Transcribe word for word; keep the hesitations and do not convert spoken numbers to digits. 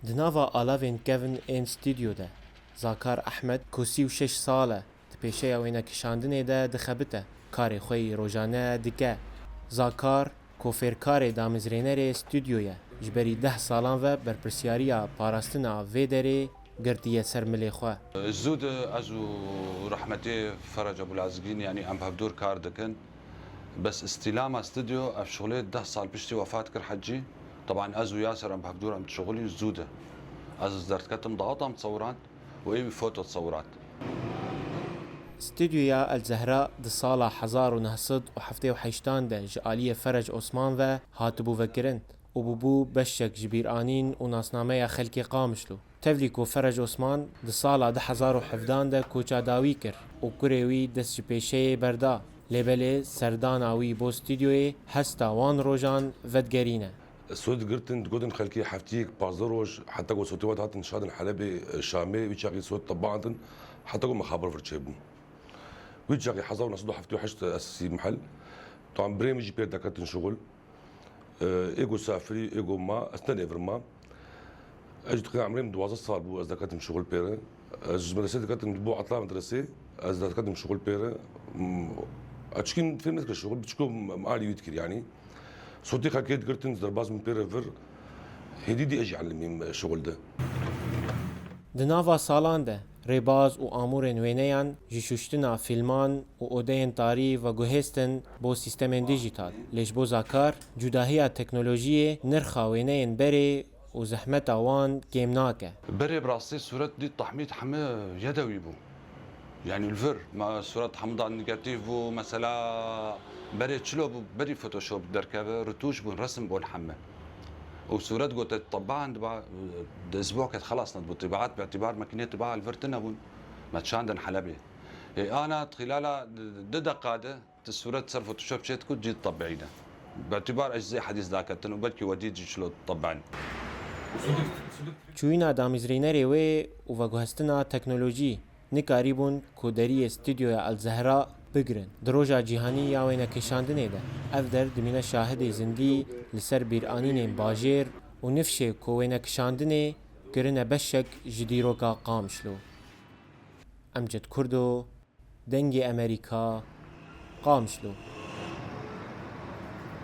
Di nava alavên kevin ên stûdyo de, Zakar Ehmed, ku sî û şeş sal e, di pêşeya wênekişandinê de dixebite, karê xwe yî rojane dike. Zakar, ku fêrkarê damezrênerê stûdyo ye, ji berî deh salan ve berpirsiyariya parastina vê derê girtiye ser milê xwe. Zû de ez û rehmetê Ferec Ebûlazgîn, yanî em bi hevdûr kar dikin. Bes îstîlama stûdyo, ev şixulê deh sal piştî wefat kir Hecî. Teban ez û Yaser em bi hevdûr em dişixulîn zû de. Ez derdiketim dawet em disewirand û ê wî foto disewirand. Stûdyoya El Zehra di sala hezar û neh sed û heftê û heştan de ji aliyê Ferec Osman ve hatibû vekirin û bûbû beşek ji bîranîn û nasnameya xelkê Qamişlo. Tevlî ku Ferec Osman di sala du hezar û hevdan de koça dawî kir û kurê wî dest ji pêşeyê berda, lê belê serdana wî bo stûdyoyê hesta wan rojan vedigerîne. Sod girtin, digotin xelkê heftiyek pazdeh roj, heta ku sotê we dihatin şadin Helebê, Şamê, wî çaxî sot tebaandin, heta ku mexabir vir çêbûn. Wî çaxî hezar û neh sed û heftê û heşt esasî mehel, tam birê min jî pê deketin şixul. Ê ku safirî, ê ku ma, ez tenê vir ma. Ez jî dixê emrê min duwazdeh sal bû, ez deketim şixul pê re. Ez ji medresê diketim, bo etla medresê, ez deketim şixul pê re. M-, ez çikî fêm nedikir şixul, çiko m-, alî wî dikir yanî. Sotî xelkê digirtin, derbaz min pê re vir. Hêdî dî ez jî elimîm şixul de. Di nava salan de, rêbaz û amûrên wêneyan ji şuştina fîlman û odeyên tarî veguhêstin bo sîstemên dîjîtal. Lê ji bo Zakar, cudahiya teknolojiyê nirxa wêneyên berê û zehmeta wan kêm nake. Berê bi rastî sûret dî tahmîd heme yedewî bû. Yanî li vir, me sûret hemûdan negatîf bû, mesela berê çilo bû, berî Photoshop derkeve, retûş bûn, resim bûn heme. Û sûret gote teban diba, di isbuket xelas nedibû, tibaat, bi îtibar makînê tibaa li vir tune bûn. Me çandin Helebê. Ê ana xilala di, di deqa de, tu sûret ser Photoshop çê dikû, cî tebeî de. Bi îtibar ez zê hedîs daketin û belkî wedî cî çilo teban. Çûyîna damezrînerê wê û veguhestina teknolojî nikarîbûn ku deriyê stûdyoya El Zehra bigirin. Di roja cîhanî ya wênekişandinê de ev der dimîne şahidê zindî li ser bîranînên bajêr û nifşê ku wênekişandinê kirine beşek ji dîroka Qamişlo. Emced Kurdo, Dengê Emerîka, Qamişlo.